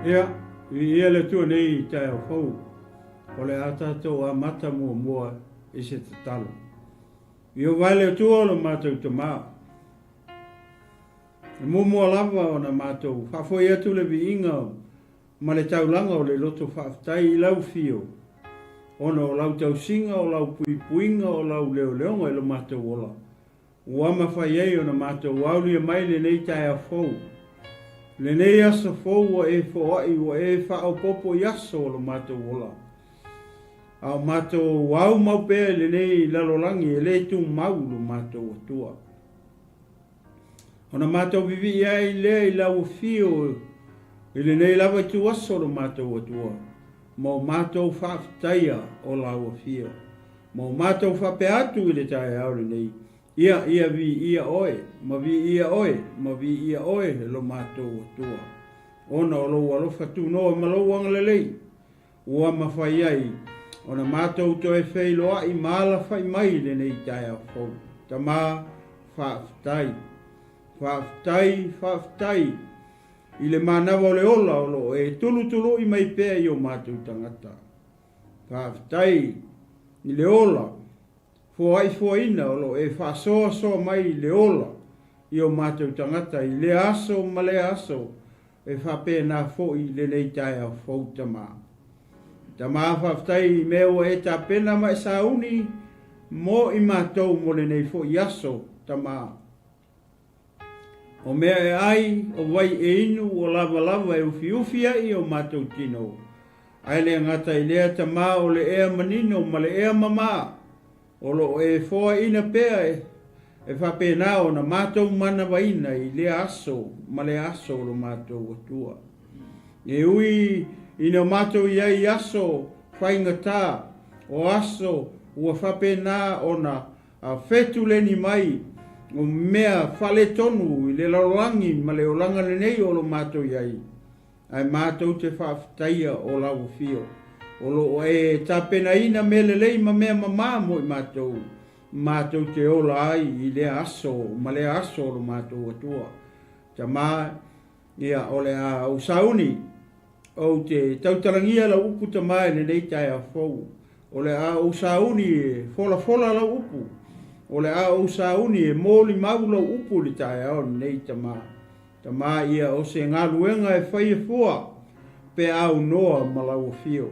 Ia, viia le Atua nei i taeao fou, o le a tatou amata muamua i se tatalo. Ieova e le Atua o lo matou Tama, e muamua lava ona matou faafoi atu le viiga ma le taulaga o le loto faafetai i lau Afio, ona o lau tausiga, o lau puipuiga, o lau leoleoga i lo matou ola, Ua mafai ai ona matou aulia mai lenei taeao fou, lenei aso fou ua e foai, ua e faaopoopo i aso o lo matou ola. A o matou au mau pea i lenei lalolagi e le tumau lo matou Atua. Ona matou vivii ai lea i lau afio i lenei lava ituaso lo matou Atua, ma o matou faafetaia o lau afio. Ma o matou faapea atu i le taeao lenei, Ia, ia viia oe, ma viia oe, ma viia oe lo matou Atua, ona o lou alofa tunoa ma lou agalelei, ua mafai ai ona matou toe feiloai ma alafai mai i lenei taeao fou. Tama, faafetai. Faafetai, faafetai i le manava o le ola o lo o e tulutului mai pea i o matou tagata. Faafetai i le ola foaifoaina o lo o e faasoasoa mai i le ola i o matou tagata i lea aso ma lea aso e faapena foi lenei taeao fou Tama. Tama faafetai i mea ua e tapena ma e sauni mo i matou mo lenei foi aso Tama. O mea e ai, o wai e inu, o lavalava e ufiufi ai i o matou tino. Ae le gata i lea tama o le ea manino ma le ea mamā, o lo o e foaina pea e faapena ona matou manavaina i lea aso ma lea aso o lo matou Atua. E ui ina matou i ai i aso faigata, o aso ua faapena ona A fetuleni mai o mea faaletonu i le lalolagi ma le olaga lenei o lo matou i ai, ae matou te faafetaia o lau afio, o lo o e tapenaina mea lelei ma mea mamā mo i matou, matou te ola ai i lea aso ma lea aso o lo matou Atua. Tama, ia, o le a ou sauni. Ou te tautalagia lau upu tama i lenei taeao fou. O le a ou sauni e folafola lau upu. O le a ou sauni e molimau lau upu i le taeao lenei tama. Tama ia o se galuega e fai e fua pe aunoa ma lau afio.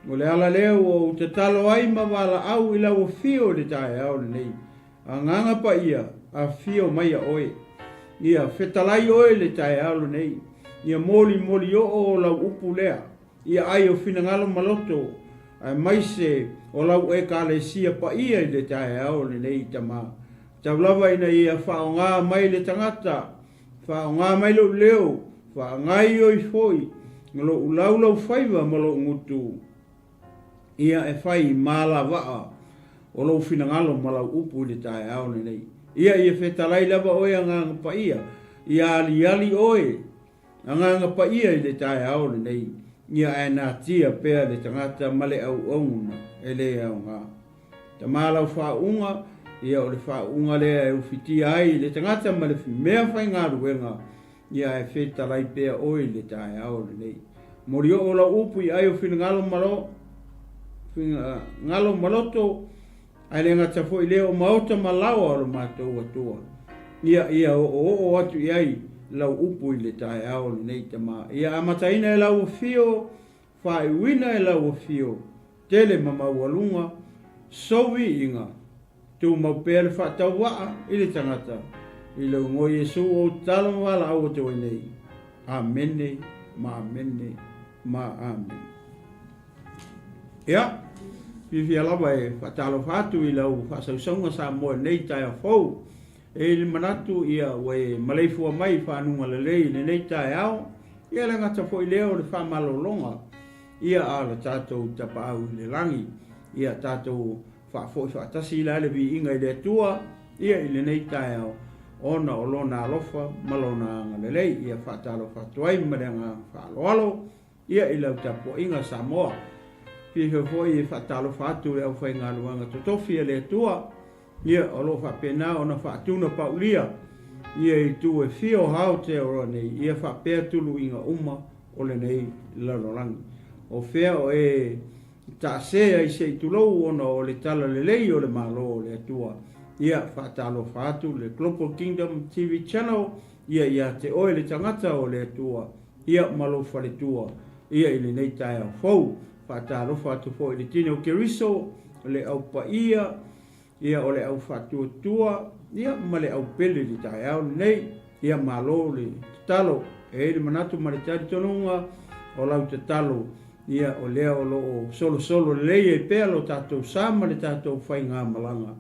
O le ala lea ua ou tatalo ai ma valaau i lau afio i le taeao lenei. Agaga Paia, afio maia oe. Ia fetalai oe i le taeao lenei. Ia molimoli oo lau upu lea, ia ai o finagalo ma loto, aemaise o lau Ekalesia paia i le taeao lenei, Tama. Tau lava ina ia faaaoga mai le tagata, faaaoga mai lou leo, faagaoioi foi lou laulaufaiva ma lou gutu. Ia e fai ma alavaa o lou finagalo ma lau upu i le taeao lenei. Ia ia fetalai lava oe Agaga Paia, ia aliali oe Agaga Paia i le taeao lenei, ia ae natia pea le tagata ma le auauna e le aoga. Tama lau faauuga, ia o le faauuga lea e ufitia ai le tagata ma le mea faigaluega, Ia ae fetalai pea oe i le taeao lenei. Molioo lau upu i ai o finagalo ma lo, finagalo ma loto, ae le gata foi lea o maota ma laoa o lo matou Atua. Ia, ia oooo atu i ai lau upu i le taeao lenei, Tama. Ia amataina e lau afio, faaiuina e lau afio, tele ma maualuga, sou viiga, Tumau pea le faatauvaa i le tagata, i lou igoa Iesu ou tatalo ma valaau atu ai nei. Amene ma amene ma amene. Ia, fiafia lava e faatalofa atu i lau faasausauga Samoa i lenei taeao fou. E i le manatu ia ua e maleifua mai i fanuga lelei i lenei taeao, ia le gata foi lea o le faamalologa ia a le tatou Tapaau i le lagi. Ia tatou Faafoi faatasi la le viiga i le Atua ia i lenei taeao ona o Lona alofa ma Lona agalelei. Ia faatalofa atu ai ma le agaga faaaloalo ia i lau tapuaiga Samoa. Fiafia foi e faatalofa atu i le aufaigaluega totofi a le Atua ia o lo o faapena ona faatunapaulia ia itu e fia o Aotearoa nei ia faapea tuluiga uma. o lenei lalolagi. O fea o e taase ai se i tulou ona o le talalelei o le Malo o le Atua. Ia, faatalofa atu le Global Kingdom TV Channel, ia ia te oe le tagata o le Atua, ia ma lou faletua, ia i lenei taeao fou. Faatalofa atu foi i le tino o Keriso, le au paia, ia o le au faatuatua, ia ma le au pele i le taeao lenei. Ia malo le tatalo. E i ai le manatu ma le talitonuga o lau tatalo, ia o lea o lo o solosolo lelei ai pea lo tatou sa ma le tatou faigamalaga,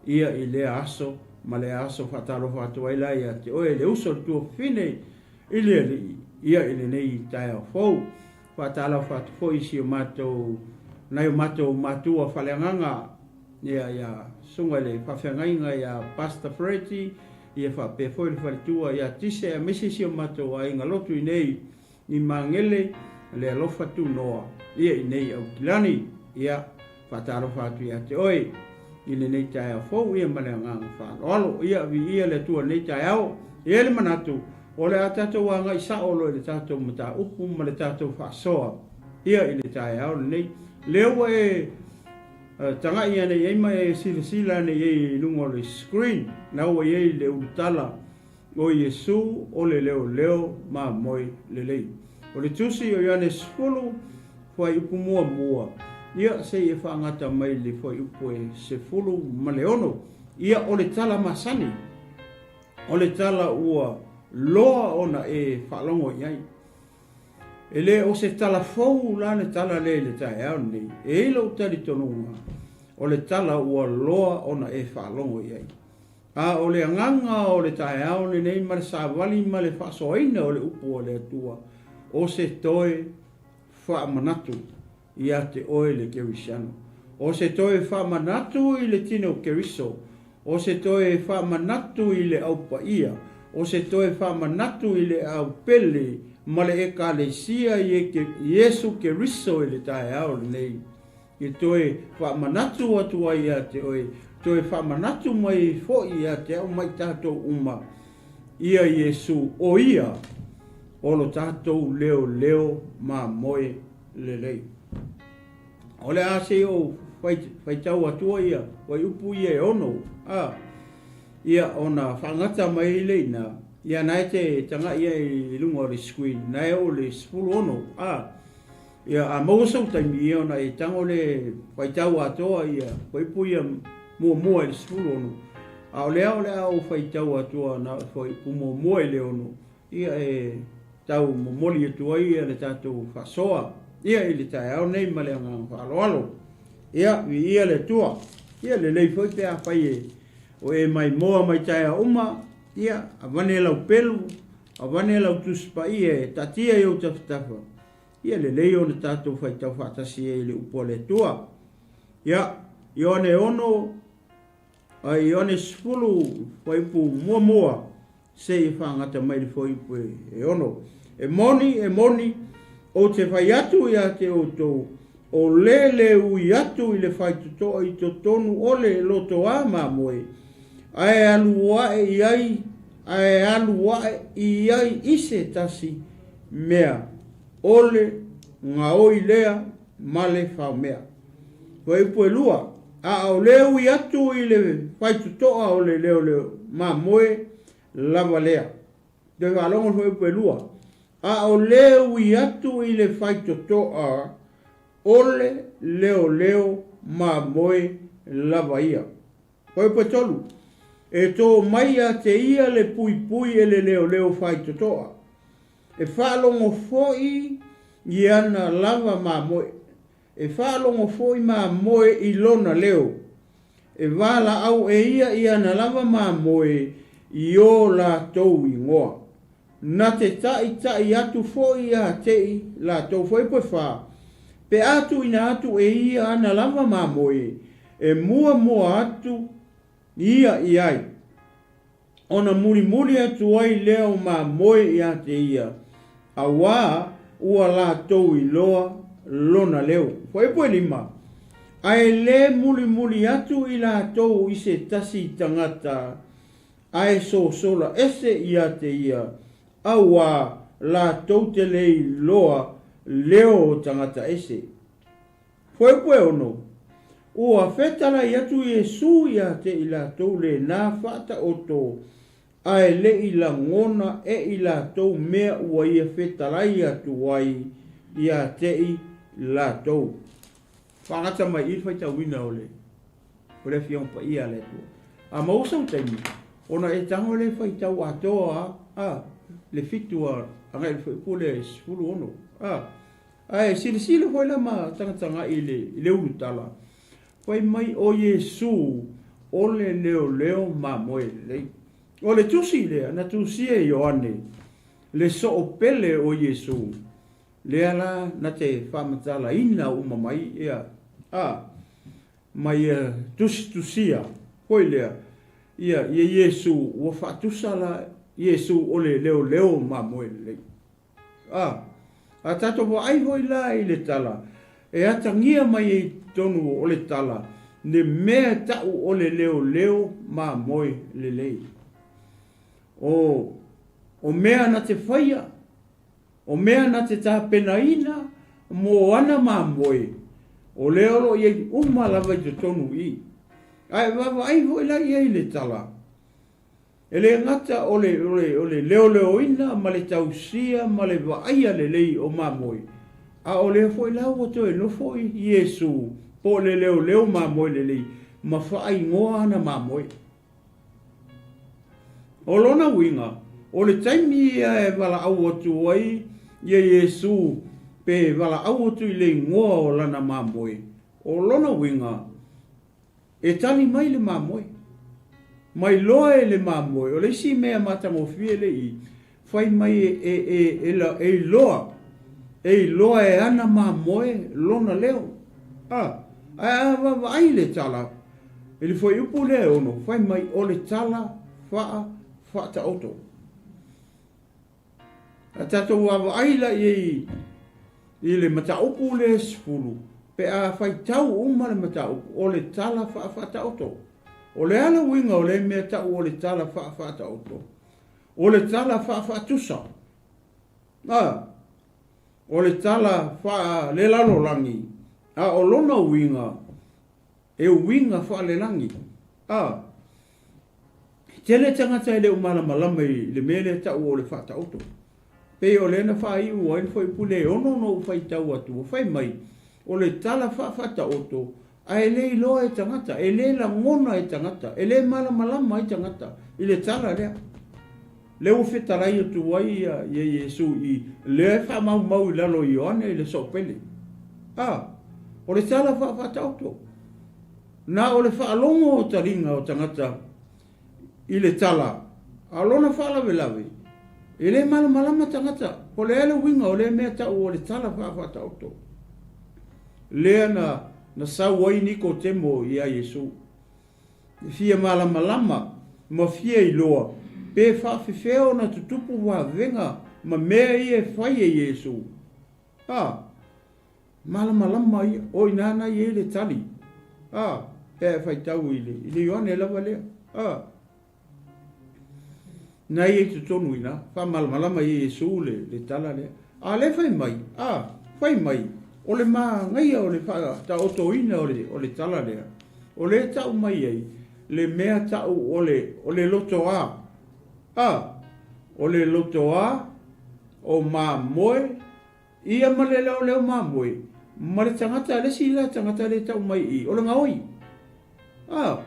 ia i lea aso ma lea aso. Faatalofa atu ai la ia te oe le uso le tuafafine i le Alii, ia i lenei taeao fou. Faatalofa atu foi i si o matou, nai o matou matua faaleagaga, ia, ia Susuga i le Faafeagaiga ia Pastor Freddy, ia faapea foi le faletua ia Tise, aemaise si o matou aiga lotu i nei i Magele, le alofa tunoa, ia i nei Aukilani. Ia, faatalofa atu ia te oe i lenei taeao fou, ia ma le agaga faaaloalo. Ia, viia le Atua i lenei taeao. E i ai le manatu, o le a tatou agai sao loa i le tatou mataupu ma le tatou faasoa, ia i le taeao lenei. Lea ua e taga'i ane i ai ma e silasila ane i ai i luga o le screen, na ua i ai le ulutala o Iesu o le leoleo mamoe lelei. O le Tusi o Ioane 10, fuaiupu muamua, ia se i e faagata mai le fuaiupu e 16. Ia o le tala masani, o le tala ua loa ona e faalogo i ai. E le o se tala fou la le tala lea i le taeao lenei, e i ai lou talitonuga, o le tala ua loa ona e faalogo i ai. A o le agaga o le taeao lenei ma le savali ma le faasoaina o le upu a le Atua, o se toe faamanatu ia te oe le Kerisiano. O se toe faamanatu i le tino Keriso. O se toe faamanatu i le au paia. O se toe faamanatu i le au pele ma le Ekalesia Iesu Keriso i le taeao lenei. E toe faamanatu atu ai ia te oe, toe faamanatu mai foi ia te au ma i tatou uma, ia Iesu, o Ia o lo tatou leoleo mamoe lelei. O le a se i ou faitau atua ia fuaiupu ia e ono, a, ia ona faagata mai ai lea i ina, ia na e te taga'i ai i luga o le screen, na e oo i le 16, a. Ia, a maua sou taimi, ia ona e tago le faitau atoa ia fuaiupu ia muamua i le 16, a o lea o le a ou faitau atoa na o le fuaiupu muamua i le 6, ia e tau momoli atu ai ia le tatou faasoa ia i le taeao nei ma le agaga faaaloalo. Ia, viia le Atua. Ia, lelei foi pe afai e o e maimoa mai taeao uma, ia, avane lau pelu, avane lau Tusi Paia e taatia i ou tafatafa, Ia lelei ona tatou faitau faatasi ai i le upu a le Atua. Ia, Ioane 6, ai Ioane 10, fuaiupu muamua, seia faagata mai le fuaiupu e 6. E moni, e moni, ou te fai atu ia te outou, o le le ui atu i le faitotoa i totonu o le lotoā mamoe, ae alu ae i ai, ae alu ae i ai i se tasi mea, o le gaoi lea ma le faomea. Fuaiupu e lua, A o le ui atu i le faitotoa o le leoleo mamoe lava lea. Toe faalogo le fuaiupu e lua, A o le ui atu i le faitotoa o le leoleo mamoe lava ia. Fuaiupu e tolu, E tō mai ia te ia le puipui e le leoleo faitotoa. E faalogo foi i ana lava mamoe. E faalogo foi mamoe i lona leo. E valaau e ia i ana lava mamoe i ō latou ingoa. Na te taʻitaʻi atu foi ia te i latou fuaiupu e fa, pe a tuuina atu e ia ana lava mamoe, e muamua atu ia i ai. Ona mulimuli atu ai lea o mamoe ia te ia, auā ua latou iloa lona leo. Fuaiupu e lima, Ae le mulimuli atu i latou i se tasi tagata, ae sosola ese ia te ia, auā latou te le iloa leo o tagata ese. Fuaiupu e 6, Ua fetalai atu Iesu ia te i latou lena faataoto ae le i lagona e i latou mea ua ia fetalai atu ai ia te i latou. Faagata mai i le faitauina o le o le Afioga Paia a le Atua. A maua sou taimi, ona e tago lea e faitau atoa a, le 7 a agai i le fuaiupu lea e 16. A, ae silasila foi la ma tagatagai i le, i le ulutala, fai mai o Iesu o le leoleo mamoe lelei. O le tusi lea na tusia e Ioane, le soopele o Iesu, lea la na te faamatalaina uma mai ia, a, ma ia tusitusia foi lea ia ia Iesu ua faatusa la Iesu o le leoleo mamoe lelei. A, a tatou vaai foi la i le tala e atagia mai ai i totonu o le tala le mea tau o le leoleo mamoe lelei. O, o mea na te faia O mea na te tapenaina mo ana mamoe, o lea o lo o i ai uma lava i totonu i i. Ae vaavaai foi la i ai i le tala, e le gata o le, o le, o le leoleoina ma le tausia ma le vaaia lelei o mamoe, a o lea foi la ua toe nofo i Iesu po o le leoleo mamoe lelei ma faaigoa ana mamoe. O lona uiga, o le taimi ia e valaau atu ai ia Iesu pe valaau atu i le igoa o lana mamoe, o lona uiga, e tali mai le mamoe. Mai loa e le mamoe, o le isi mea matagofie le i, fai mai e, e, e, e iloa, e iloa e ana mamoe lona leo. A, ae a vaavaai le tala, i le fuaiupu lea e 6, fai mai o le tala faa faataoto. A tatou vaavaai la i ai i le mataupu lea e 10, pe a faitau uma le mataupu, o le tala faa faataoto. O le a le uiga o lea mea tau o le tala faa faataoto? O le tala faa faatusa. A, o le tala faa le lalolagi, a o lona uiga, E uiga faalelagi. A. E tele tagata e le o malamalama i le mea lea e tau o le faataoto. Pei o lea na faaiu ai le fuaiupu lea e 6 na ou faitau atu, fai mai, o le tala faafaataoto ae le iloa e tagata, e le lagona e tagata, e le malamalama ai tagata i le tala lea. Lea ua fetalai atu ai ia Iesu i lea e faamaumau i lalo o Ioane i le soopele. A, o le tala faafaataoto. Na o le faalogo o taliga o tagata i le tala, a o lona faalavelave, e le malamalama tagata po o le a le uiga o lea mea tau o le tala faafaataoto. Lea na, na sau ai Nikotemo iā Iesu. E fia malamalama ma fia iloa pe faafefea ona tutupu vavega ma mea ia e fai e Iesu. A, malamalama ia, o ina na i ai le tali. A, pe a e faitau i le, i le Ioane lava lea. A, Na ia i totonu i ina, faamalamalama i Iesu le, le tala lea. A lea fai mai, a, fai mai, o le manaia o le faataotoina o le, o le tala lea, o lea e tau mai ai le mea tau o le, o le lotoa. A, o le lotoa o mamoe ia ma le leoleo mamoe ma le tagata, le isi la tagata lea e tau mai i i, o le gaoi. A,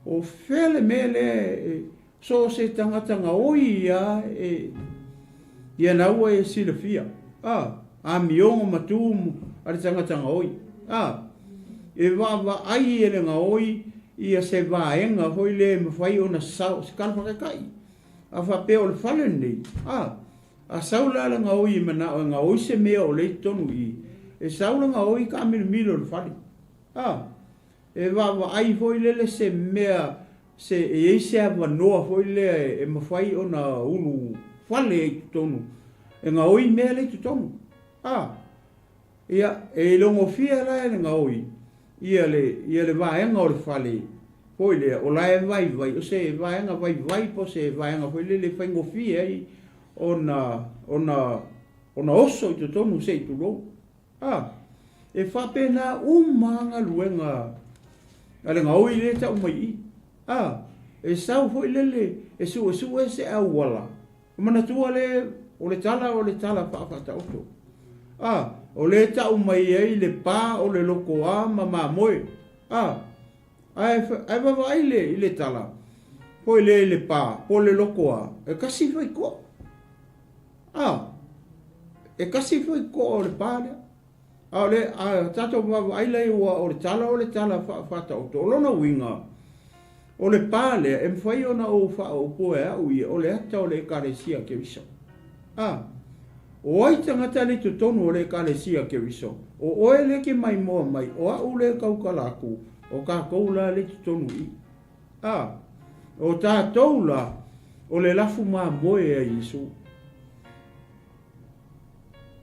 o fea le mea lea e, so o se tagata gaoi ia e, ia na ua e silafia. A, amioga ma tu a le tagata gaoi. A, e vaavaai e le gaoi ia se vaega foi lea e mafai ona sao, se tala faataitai. A faapea o le fale lenei, a, a sau la le gaoi e manao e gaoi se mea o lea i totonu i i, e sau le gaoi taamilomilo i le fale. A, e vaavaai foi lele se mea se e i ai se avanoa foi lea e mafai ona ulu fale ai i totonu e gaoi mea lea i totonu. A, ia, e ilogofia la e le gaoi ia le, ia le vaega o le fale foi lea o la e vaivai, o se vaega vaivai po o se vaega foi lele e faigofie ai ona, ona, ona oso i totonu se i tulou. A, e faapena uma lava galuega a le gaoi lea e tau mai i i. A, e sau foi lele e suesue se auala, manatua le o le tala o le tala faafaataoto. A, o lea e tau mai ai le pa o le lotoa ma mamoe. A, ae, ae vaavaai le, i le tala foi lea i le pa po o le lotoa, e tasi faitoa. A, e tasi foi toa o le pa lea. A o le, a tatou vaavaai la ua o le tala o le tala faafaataoto. O lona uiga, o le pa lea e mafai ona ou faaopua e au ia, o le ata o le Ekalesia Keriso. A, o ai tagata le i totonu o le Ekalesia Keriso? O oe lea e te maimoa mai, o au lea e tautala atu, o tatou la le i totonu i i. A, o tatou la, o le lafu mamoe a Iesu.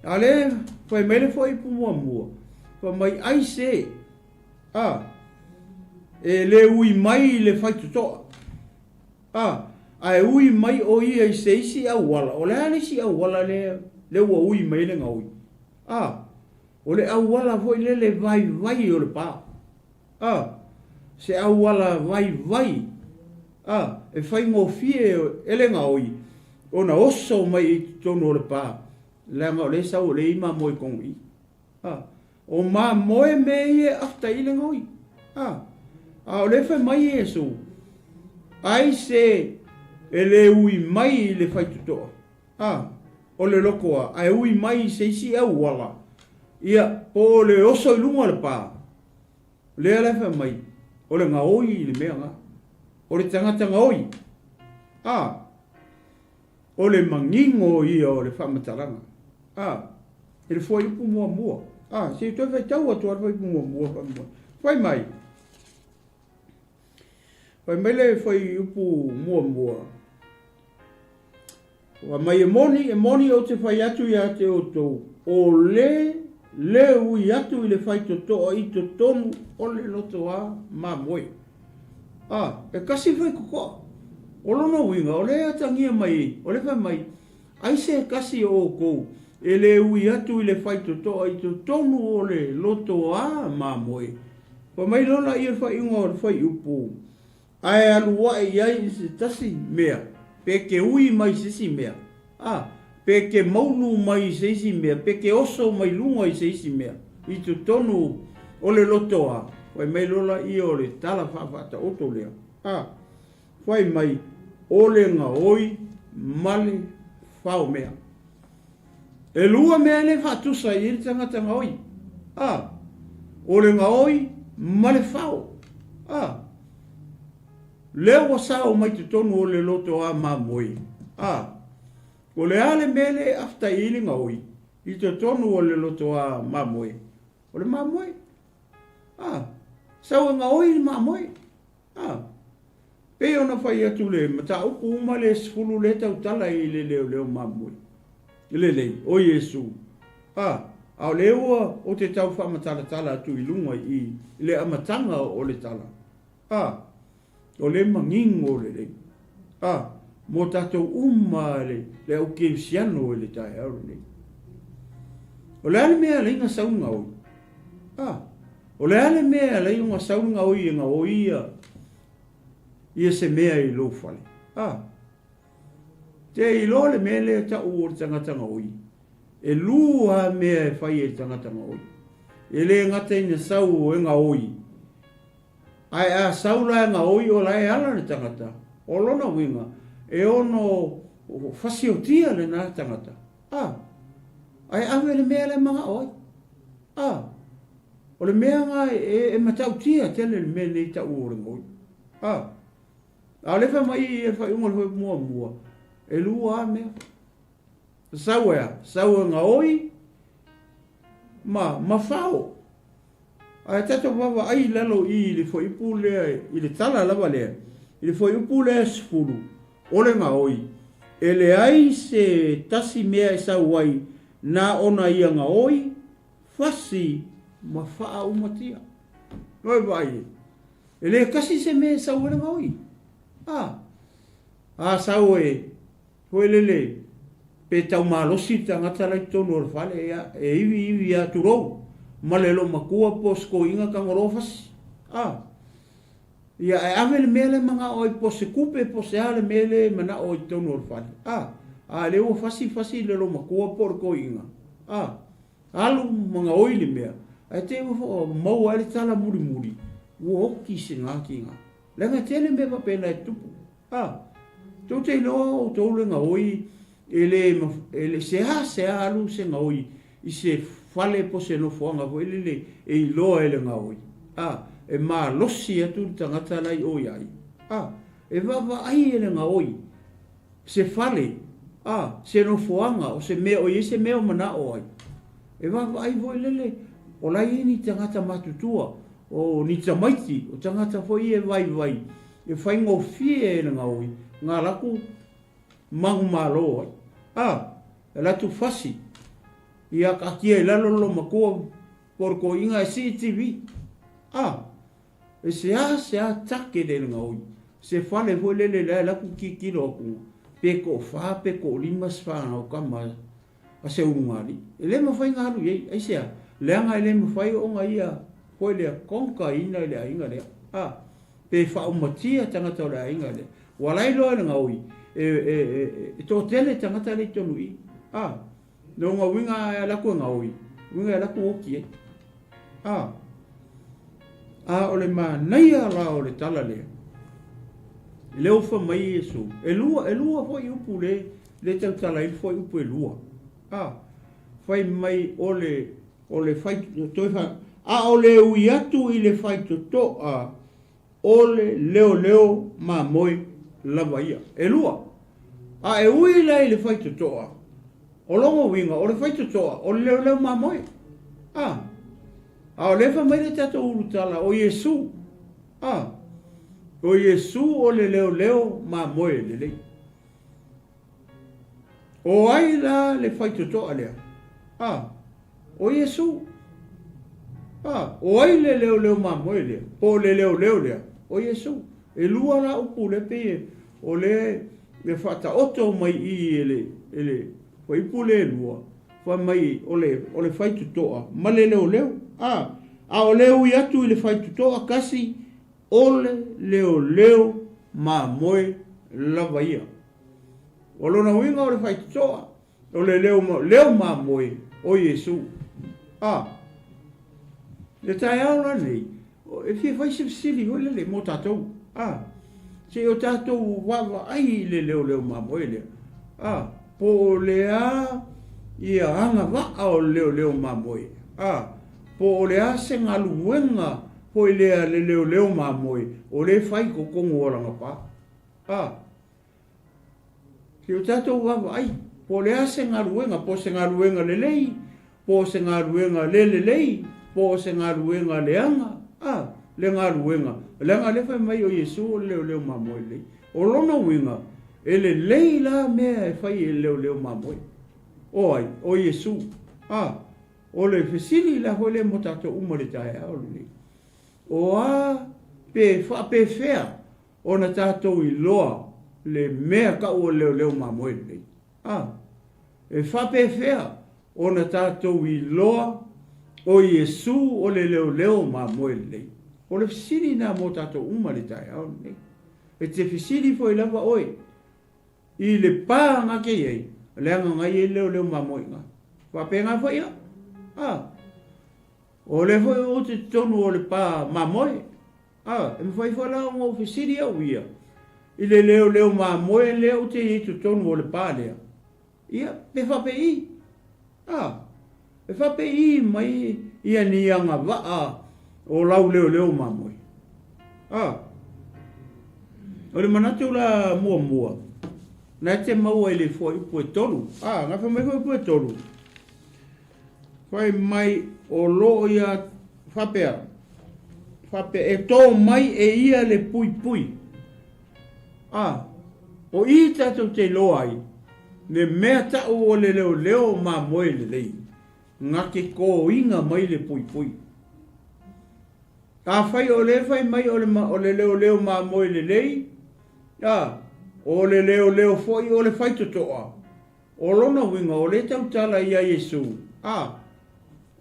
A lea, fai mai le fuaiupu muamua, fai mai ai se, a, e le ui mai i le faitotoa, a, ae ui mai o ia i se isi auala. O le a le isi auala lea, lea ua ui mai ai le gaoi? A, o le auala foi lele vaivai o le pa. A, se auala vaivai, a, e faigofie e le gaoi ona oso mai i totonu o le pa, leaga o lea e sau o lea e i ai mamoe i totonu i i. A, o mamoe mea ia e afta i le gaoi. A, a o lea e fai mai Iesu, ai se e le ui mai i le faitotoa, a, o le lotoa, ae ui mai i se isi auala, ia, po o le oso i luga o le pa, Lea la e fai mai, o le gaoi i le mea na. O le tagata gaoi. A, o le manino ia o le faamatalaga. A, i le fuaiupu muamua. A, se i toe faitau atu lava le fuaiupu muamua faamolemole. Fai mai, fai mai le fuaiupu muamua, Fai mai, E moni, e moni ou te fai atu ia te outou, o le le ui atu i le faitotoa i totonu o le lotoa mamoe. A, e kasi faitotoa. O lona uiga, o lea e atagia mai, o lea e fai mai, ai se tasi o outou e le ui atu i le faitotoa i totonu o le lotoa mamoe. Fai mai loa laia le faaiuga o le fuaiupu Ae alu ae i ai i se tasi mea, pe ke ui mai i se isi mea, a, pe ke maulu mai i se isi mea, pe ke oso mai luga i se isi mea, i totonu o le loto a, fai mai loa laia o le tala faafaataoto lea, a, fai mai, o le gaoi ma le faomea. Elua mea le faatusa i ai le tagata gaoi, a, o le gaoi ma le fao. A, lea ua sao mai totonu o le loto a mamoe. A, o le a le mea le e afta i ai le gaoi i totonu o le loto a mamoe? O le mamoe. A, sau e gaoi le mamoe. A, pei ona fai atu le mataupu uma le sefulu lea tautala i le leoleo mamoe. Lelei, o Iesu. A, a o lea ua ou te tau faamatalatala atu i luga i i le amataga o le tala. A, o le manino lelei. A, mo tatou uma le, le au kerisiano i le taeao lenei. O le a le mea e alai ona sau le gaoi? A, o le a le mea e alai ona sau le gaoi e gaoi ia, ia se mea i lou fale? A, te iloa le mea lea e tau o le tagata gaoi. E lū a mea e fai e le tagata gaoi. E le gata ina sau e gaoi, ae a sau la e gaoi o la e ala le tagata, o lona uiga, e ono fasiotia lena tagata. A, ae ave le mea la e manao ai. A, o le mea na e, e matautia tele le mea nei tau o le gaoi. A, a o lea fai mai i le faaiuga o le fuaiupu muamua, e lua a mea. Sau e a? Sau e gaoi ma, ma fao. Ae tatou vaavaai i lalo i i le fuaiupu lea, i le tala lava lea, i le fuaiupu lea 10, o le gaoi, e leai se tasi mea e sau ai na ona ia gaoi, fasi ma faaumatia. Oi vaai e, e le kasi se mea e sau ai le gaoi. A, a sau e, foi lele, Pe tau malosi le tagata la i totonu o le fale, ia, e ivi ivi lava tulou, ma le loomatua po o se toeaina tagoloa fasi. A. Ia, ae ave le mea lea e manao ai, po o se tupe po o se a le mea lea e manao ai i totonu o le fale. A. A lea ua fasi fasi le loomatua po o le toeaina. A. Alu ma gaoi le mea, ae te i ua maua ai le tala mulimuli, ua oti se gatiga. Leaga e tele mea faapena e tutupu. A, tou te iloa o outou le gaoi e le, e le, seasea alu se gaoi i se fale po o se nofoaga foi lele e iloa e le gaoi. A, e malosi atu le tagata la i o ia ia. A, e vaavaai e le gaoi se fale, a, se nofoaga, o se mea o i ai se mea o manao ai. E vaavaai foi lele, o la e i ai ni tagata matutua, o ni tamaiti, o tagata foi ia e vaivai, e faigofie e le gaoi nga latou manumalo ai. A, e latou fasi, ia taatia i lalo le loomatua po o le toeaina e sii TV. A, e seasea take le gaoi, se fale foi lele la e alu atu tilotilo atu, pe toafa pe toalima se fanau tama a se ulugalii. E le mafai ona alu i ai. Aisea? Leaga e le mafai ona ia foi lea konkaina i le aiga lea. A, pe faaumatia tagata o le aiga lea. Ua ala ai loa le gaoi, e, e, e, e toatele tagata lea i totonu i i. A, lona uiga e alu atu e gaoi, uiga e alu atu oti ai. A, a o le manaia la o le tala lea, lea ua fai mai Iesu, e lua, e lua foi upu le, le tautala ai foi upu e lua. A, fai mai o le, o le fai, toe fa, a o le ui atu i le faitotoa o le leoleo mamoe lava ia. E lua. A e ui la i le faitotoa, o lona uiga o le faitotoa o le leoleo mamoe. A, a o lea fai mai le tatou ulutala o Iesu. A, o Iesu o le leoleo mamoe lelei. O ai la le faitotoa lea? A, o Iesu. A, o ai le leoleo mamoe lea? Po o le leoleo lea? O Iesu. E lua la upu lea pei o lea e faataoto mai i i e le, e le fuaiupu lea e lua, fai mai o le, o le faitotoa ma le leoleo. A, a o le ui atu i le faitotoa kasi, o le leoleo mamoe lava ia. O lona uiga o le faitotoa, o le leo, leo mamoe o Iesu. A, le taeao la nei, e fia fai se fesili foi lele mo tatou. A, se i o tatou vaavaai i le leoleo mamoe lea. A, po o le a ia agavaa o le leoleo mamoe. A, po o le a se galuega foi lea le leoleo mamoe o lea e fai i totonu o lana pa. A, Se i o tatou vaavaai, po o le a se galuega, po o se galuega lelei, po o se galuega le lelei, po o se galuega leaga, a, le galuega, leaga lea fai mai o Iesu o le leoleo mamoe lelei. O lona uiga, e lelei la mea e fai e le leoleo mamoe. O ai? O Iesu. A, o le fesili la foi lea mo tatou uma i le taeao lenei. O a pe faapefea ona tatou iloa le mea tau o le leoleo mamoe lenei. A, e faapefea ona tatou iloa o Iesu o le leoleo mamoe lelei? O le fesili lena mo tatou uma i le taeao lenei. E te fesili foi lava oe i le pa na te i ai, leaga na i ai le leoleo mamoe i ina. Faapena foi au. A, o lea foi ou te totonu o le pa mamoe. A, e mafai foi la ona ou fesili au ia i le leoleo mamoe lea ou te i ai i totonu o le pa lea, ia, pe faapei? A, e faapei mai ia ni agavaa o lau leoleo mamoe? A, o le manatu la muamua, na e te maua i le fuaiupu e tolu. A, na fai mai fuaiupu e tolu, Fai mai o lo ia faapea, faapea e tō mai e ia le puipui. A, o i tatou te iloa ai le mea taʻu o le leoleo mamoe lelei, na te tōina mai le puipui. Afai o lea fai mai o le, o le leoleo mamoe lelei, a, o le leoleo foi o le faitotoa. O lona uiga o lea e tautala ia Iesu, a,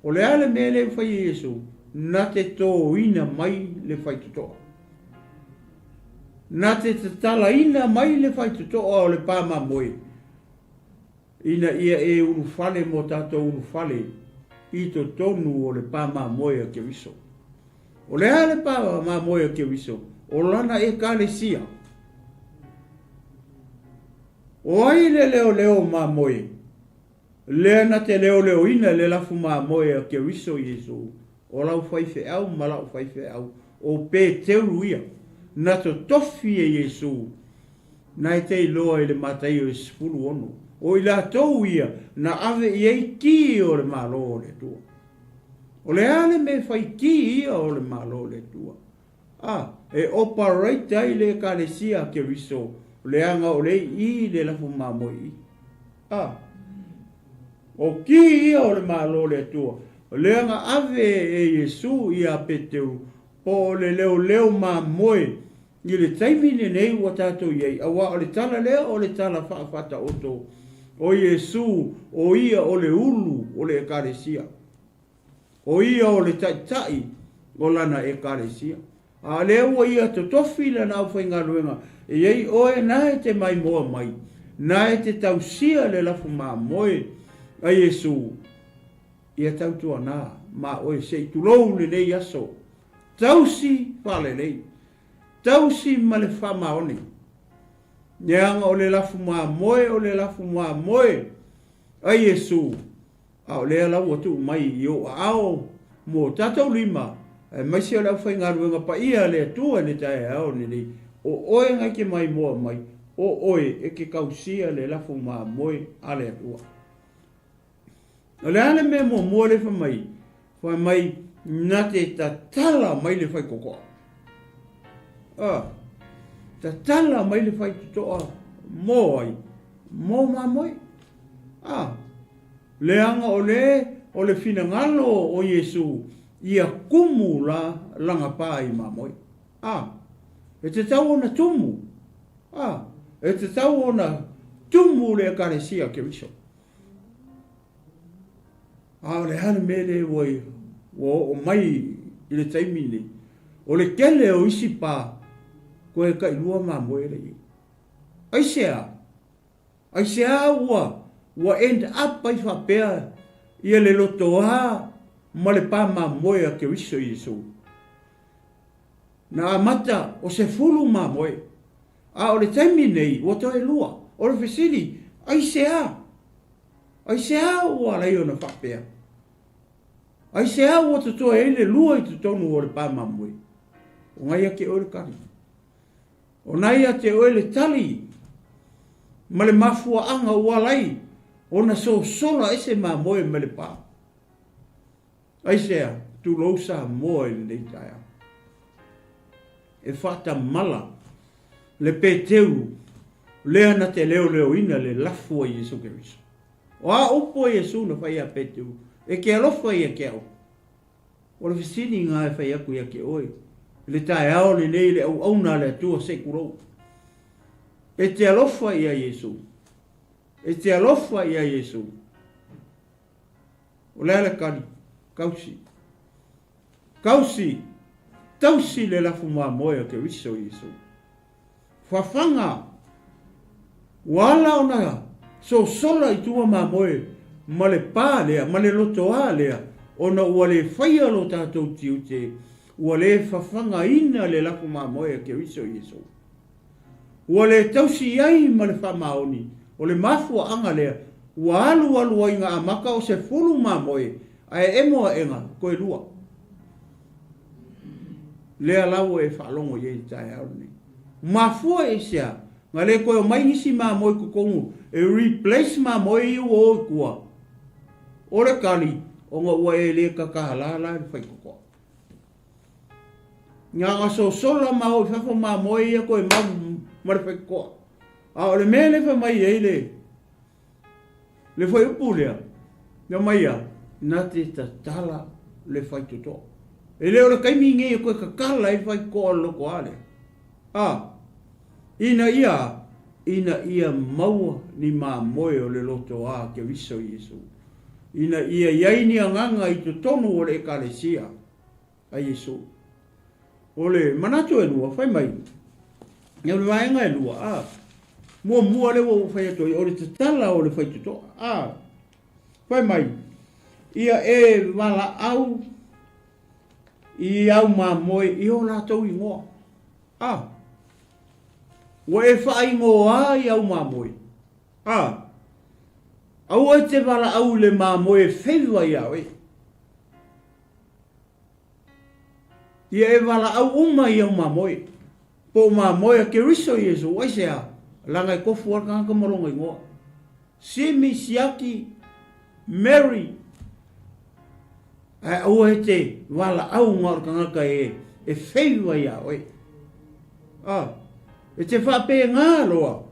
o le a le mea lea ua fai e Iesu? Na te tōina mai le faitotoa. Na te tatalaina mai le faitotoa o le pa mamoe, ina ia e ulufale mo tatou ulufale i totonu o le pa mamoe a Keriso. O le a le pa mamoe a Keriso? O lana Ekalesia. O ai le leoleo mamoe? Lea na te leoleoina le lafu mamoe a Keriso Iesu, o lau faifeau ma la'u faifeau, o Peteru ia, na totofi e Iesu, na e te iloa i le Mataio e 16, o i latou ia na ave i ai ki o le Malo o le Atua. O le a le mea e fai ki ia o le Malo o le Atua? A, e operate ai le Ekalesia a Keriso, leaga o le i le lafu mamoe i. A, o ki ia o le Malo o le Atua, leaga ave e Iesu ia Peteru, po o le leoleo mamoe i le taimi lenei ua tatou i ai, auā o le tala lea o le tala faafaataoto o Iesu, o ia o le ulu o le Ekalesia. O ia o le Taitai o Lana Ekalesia. A o lea ua Ia totofi Lana aufaigaluega, e i ai oe na e te maimoa mai, na e te tausia le lafu mamoe a Iesu, ia tautuana ma oe se i tulou lenei aso. Tausi faalelei. Tausi ma le faamaoni. Leaga o le lafu mamoe o le lafu mamoe a Iesu. A o lea la ua tuu mai i ou aao mo tatou lima, aemaise o le aufaigaluega paia a le Atua i le taeao lenei, o oe na e te maimoa mai, o oe e te tausia le lafo mamoe a le Atua. O le a le mea muamua lea fai mai? Fai mai, na te tatala mai le faitotoa. A, tatala mai le faitotoa mo ai? Mo mamoe. A, leaga o le o le finagalo o Iesu ia kumu la lana pa i mamoe. A, e tatau ona tumu. A, e tatau ona tumu le Ekalesia Keriso. A o le a le mea lea ua ua oo mai i le taimi lenei? O le tele o isi pa koe tailua mamoe la i ai. Aisea? Aisea ua ua end up ai faapea ia le lotoa ma le pa mamoe a Keriso Iesu? Na amata o 10 mamoe, a o le taimi nei ua toe lua. O le fesili, aisea? Aisea ua alai ona faapea? Aisea ua totoe ai le lua i totonu o le pa mamoe? O nai ia te oe le tali. O na ia te oe le tali ma le mafuaaga ua ala ai ona sosola ese mamoe mai le pa. Aisea, tulou Samoa i lenei taeao. E faatamala le Peteru lea na te leoleoina le lafu a Iesu Keriso. O a upu a Iesu na fai ia Peteru, e te alofa ia te au. O le fesili na e fai atu ia te oe, i le taeao lenei le auauna a le Atua se i tulou. E te alofa ia Iesu. E te alofa ia Iesu. O le a le tali? Tausi. Tausi! Tausi le lafu mamoe o Keriso Iesu. Fafaga! Ua ala ona sosola i tua mamoe ma le pa lea, ma le lotoā lea, ona ua le faia lo tatou tiute, ua le fafagaina le lafu mamoe a Keriso Iesu. Ua le tausi i ai ma le faamaoni, o le mafuaaga lea ua alualu ai na amata o 10 mamoe ae emo aʻega toe lua. Lea la ua e faalogo i ai i le taeao lenei. Mafua i sea, na le toe omai nisi mamoe i totonu e replace mamoe ia ua o i tua. O le tali, ona ua e le tatala la i le faitotoa. Na ona sosola ma o i fafo mamoe ia toe mau ma le faitotoa. A o le mea lea fai mai ai le le fuaiupu lea, na mai a, na te tatala le faitotoa. E le o le taimi nei e toe tatala ai le faitotoa o le lotoa lea. A, ina ia Ina ia maua ni mamoe o le lotoā Keriso Iesu, ina ia i ai ni agaga i totonu o le Ekalesia a Iesu. O le manatu e lua, fai mai, o le vaega e lua, a, muamua lea ua ou fai atu ai, o le tatala o le faitotoa, a, fai mai, ia e valaau i au mamoe i o latou igoa. A, ua e faaigoa i au mamoe. A, aua e te valaau i le mamoe e feiva iā oe. Ia e valaau uma i au mamoe. Po o mamoe a Keriso Iesu, aisea, leaga e tofu lava le tagata ma lona igoa. Simi, Siaki, Mary, ae aua e te valaau na o le tagata e feiva iā oe. A, e te faapena loa,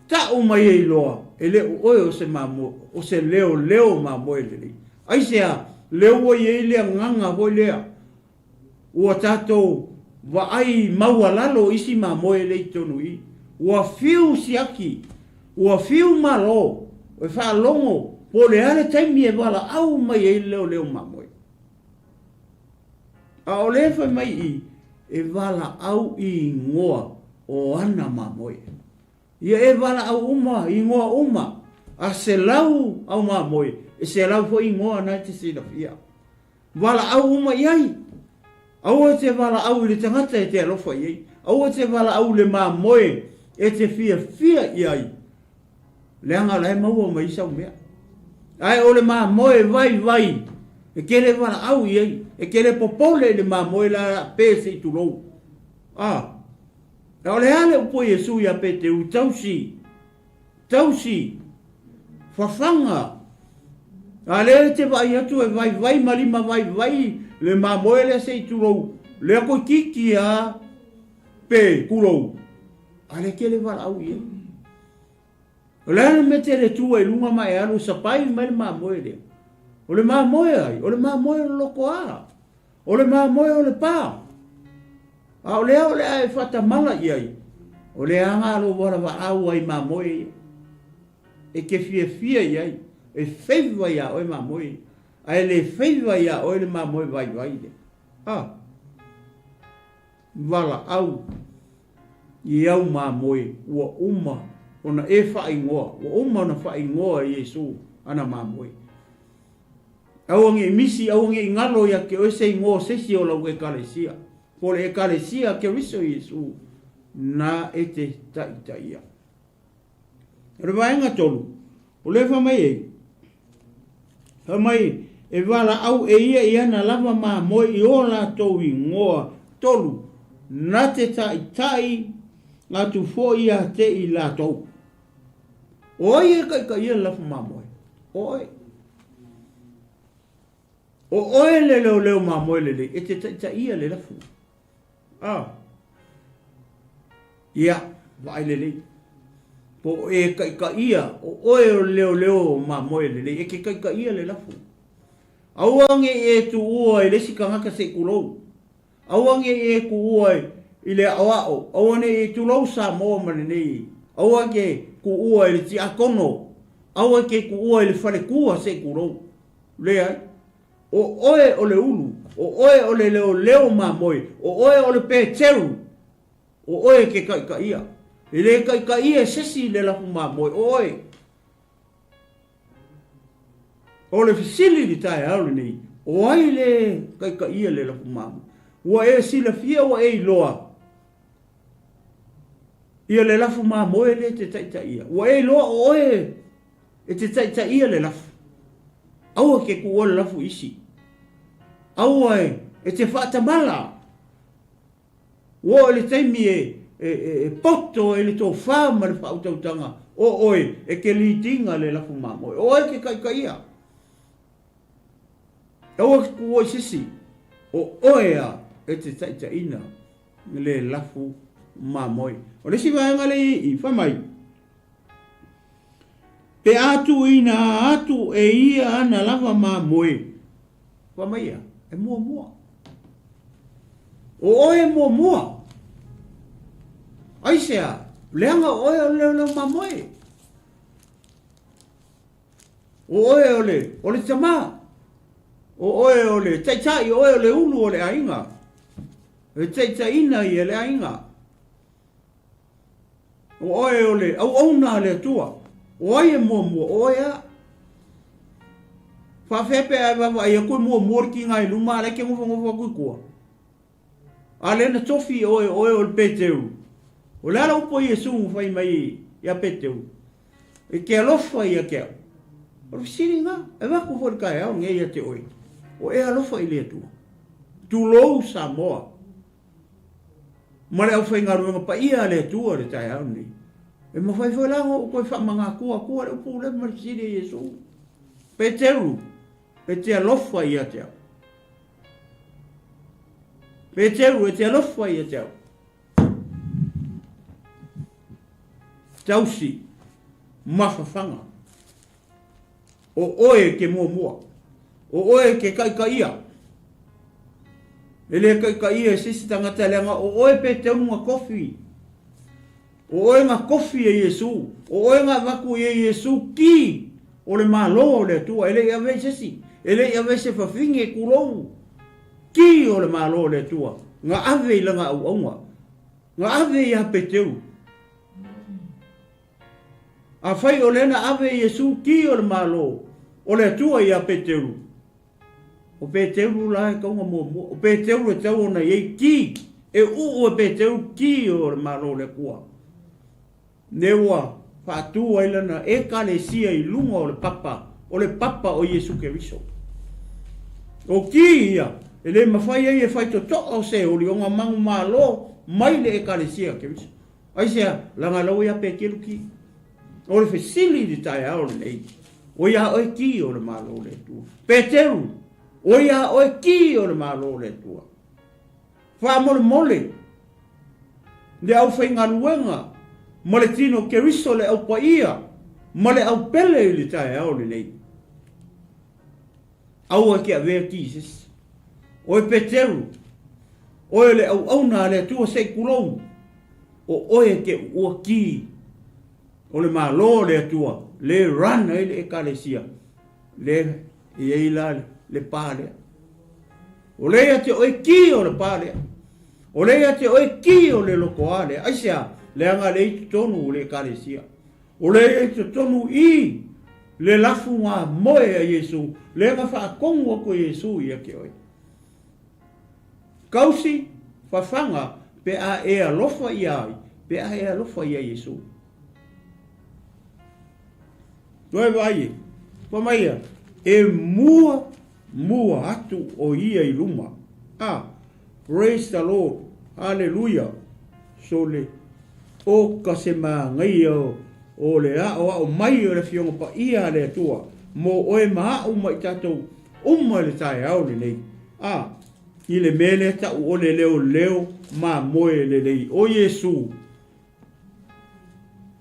ta'u mai ai loa, e le o oe o se mamoe, o se leoleo mamoe lelei. Aisea, lea ua i ai le agaga foi lea, Ua tatou vaai maualalo isi mamoe lea i totonu i i. Ua fiu siaki, ua fiu malo e faalogo po o le a le taimi e valaau mai ai le leoleo mamoe. A o lea e fai mai i i, e valaau i igoa o ana mamoe. Ia e valaau uma, igoa uma, a selau au mamoe, e selau foi igoa na e te silafia. Valaau uma i ai. Aua e te valaau i le tagata e te alofa i ai. Aua e te valaau i le mamoe e te fiafia i ai, leaga o la e maua mai ai sau mea. Ae o le mamoe vaivai, e te le valaau i ai, e te le popole i le mamoe la pe se i tulou. A, a o le a le upu a Iesu ia Peteru, tausi. Tausi, fafaga, a lea e te vaai atu e vaivai ma lima vaivai le mamoe lea se i tulou, lea toeitiiti a pe tulou, a lea tele valaau i ai. O le a le mea te le tu ai i luga ma e alu e sapai mai le mamoe lea? O le mamoe ai? O le mamoe o le lotoa. O le mamoe o le pa. A o lea o le a e faatamala i ai, o le aga lou valavaau ai mamoe ia. E te fiafia i ai, e feiva iā oe mamoe ia, ae le feiva iā oe le mamoe vaivai lea. A! Valaau i au mamoe ua uma ona e faaigoa, ua uma ona faaigoa e Iesu ana mamoe. Aua ne i misi, aua ne i galo ia te oe se igoa o se isi o lau Ekalesia, po o le Ekalesia a Keriso Iesu, na e te taitaia. O le vaega tolu, o lea e fai mai ai, fai mai, e valaau e ia i ana lava mamoe i o latou igoa tolu, na te taitai atu foi ia te i latou. O ai e taitaia le lafu mamoe? O oe. O oe le leoleo mamoe lelei, e te taitaia le lafu. Ah. Ia, vaai lelei. Po o e taitaia, o oe o le leoleo mamoe lelei, e te taitaia le lafu. Aua ne i e tuua i le isi tagata se i tulou. Aua ne i e tuua i le aʻoaʻo, aua ne i e tulou Samoa ma lenei, aua e te tuua i le tiakono, aua e te tuua i le faletua se i tulou. Leai. O oe o le ulu, o oe o le leoleo mamoe, o oe o le Peteru, o oe e te taitaia. E le taitaia e sesi le lafu mamoe, o oe. O le fesili i le taeao lenei, o ai le taitaia le lafu mamoe? Ua e silafia ua e iloa ia le lafu mamoe lea e te taitaia. Ua e iloa o oe e te taitaia le lafu. Aua ke kuua le lafu isi. Aua e te faatamala. Ua oo i le taimi e poto ai le tofa ma le faautautaga o oe e te litiga le lafu mamoe. O oe ke taitaia. Aua ke kuua i se isi, o oe a e te taitaiina le lafu mamoe. O le isi vaega lea i i, fai mai, Pe a tuuina atu e ia ana lava mamoe, Fai mai ia, e muamua. O oe e muamua. Aisea? Leaga o oe o le leoleo mamoe. O oe o le, o le tamā. O oe o le taitai, o oe o le ulu o le aiga. E taitaiina ia le aiga. O oe o le auauna a le Atua. O ai e muamua? O oe a. Faafefea pe a e vaavaai atu e muamua le tiga i luma a o la e te nofonofo atu i tua? A lea na tofi oe, o oe o le Peteru. O le a le upu a Iesu na fai mai ia Peteru? E te alofa ia te au. O le fesili lena, e avatu foi le taeao lenei ia te oe. O e alofa i le Atua. Tulou Samoa ma le aufaigaluega paia a le Atua i le taeao lenei. E mafai foi la ona ou toe faamanatua atua le upu lea ma le fesili a Iesu. Peteru, e te alofa ia te au. Peteru, e te alofa ia te au. Tausi mafafaga. O oe e te muamua. O oe e te taitaia. E le taitaia e se isi tagata leaga o oe Peteru na tofi. O oe na tofi e Iesu. O oe na avatu i e Iesu ki o le Malo o le Atua. E le i avea i se isi. E le i avea i se fafine, tulou. Ki o le Malo o le Atua na ave i lana auauna. Na ave ia Peteru. Afai o lea na ave Iesu ki o le Malo o le Atua ia Peteru, o Peteru la e tau ona muamua, o Peteru e tau ona i ai ki, e uu e Peteru ki o le Malo o le Atua. Ne ua faatu ai lana Ekalesia i luga o le papa, o le papa o Iesu Keriso. O ki ia, e le mafai ai e fai totoa o Seoli ona manumalo mai le Ekalesia a Keriso. Aisea, leaga la ua ia Peteru ki. O le fesili i le taeao lenei, o ia oe ki o le Malo o le Atua. Peteru, o ia oe ki o le Malo o le Atua. Faamolemole le aufaigaluega ma le tino Keriso le au paia ma le au pele i le taeao lenei. Aua e te avea ki i se isi. Oe Peteru, oe le auauna a le Atua se i tulou, o oe e te uua ki o le Malo o le Atua, le run ai le Ekalesia, le i ai la le pa lea. O lea ia te oe ki o le pa lea. O lea ia te oe ki o le lotoa lea. Aisea? Leaga lea i totonu o le Ekalesia. O lea i totonu i le lafuga moe a Iesu, lea na faatonu atu e Iesu ia te oe. Kausi fafaga pe a e alofa ia ai, pe a e alofa ia Iesu. Toe vaai e, fa mai ia, e mua mua atu o ia i luma. Ah, praise the Lord, hallelujah, sole. ʻO ka se māgaia o le aʻoaʻo mai o le Afioga Paia a le Atua mō ʻoe ma aʻu ma i tātou uma i le taeao lenei, a i le mea lea taʻu ʻo le leoleo mamoe lelei o Iesū,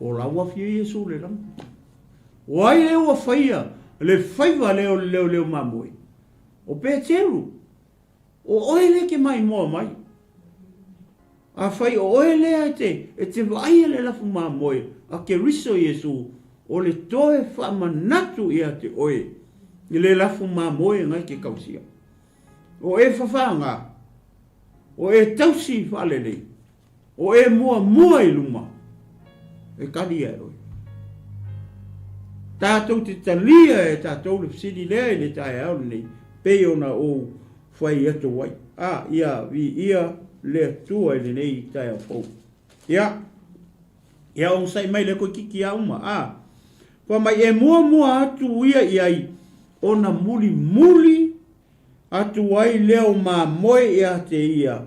o la ua afio Iesū le lagi. O ai lea ua faia le faiva lea o le leoleo mamoe? O Peteru. O ʻoe lea e te maimoa mai. Afai o oe lea e te, e te vaaia le lafu mamoe a Keriso Iesu, o le toe faamanatu ia te oe i le lafu mamoe ngai ke kausia. O e fafāgā, o e tausi faalelei, o e muamua i luma, e talia e oe. Tātou te talia e tātou le fesili lea i le taeao lenei, pei ona ou Whai atu ai, a, ia viia le Atua i lenei taeao fou. Ia, ia onosai mai le koe kiki a uma, a, fa mai e muamua atu ia i ai, ona mulimuli atu ai lea o mamoe ia te ia,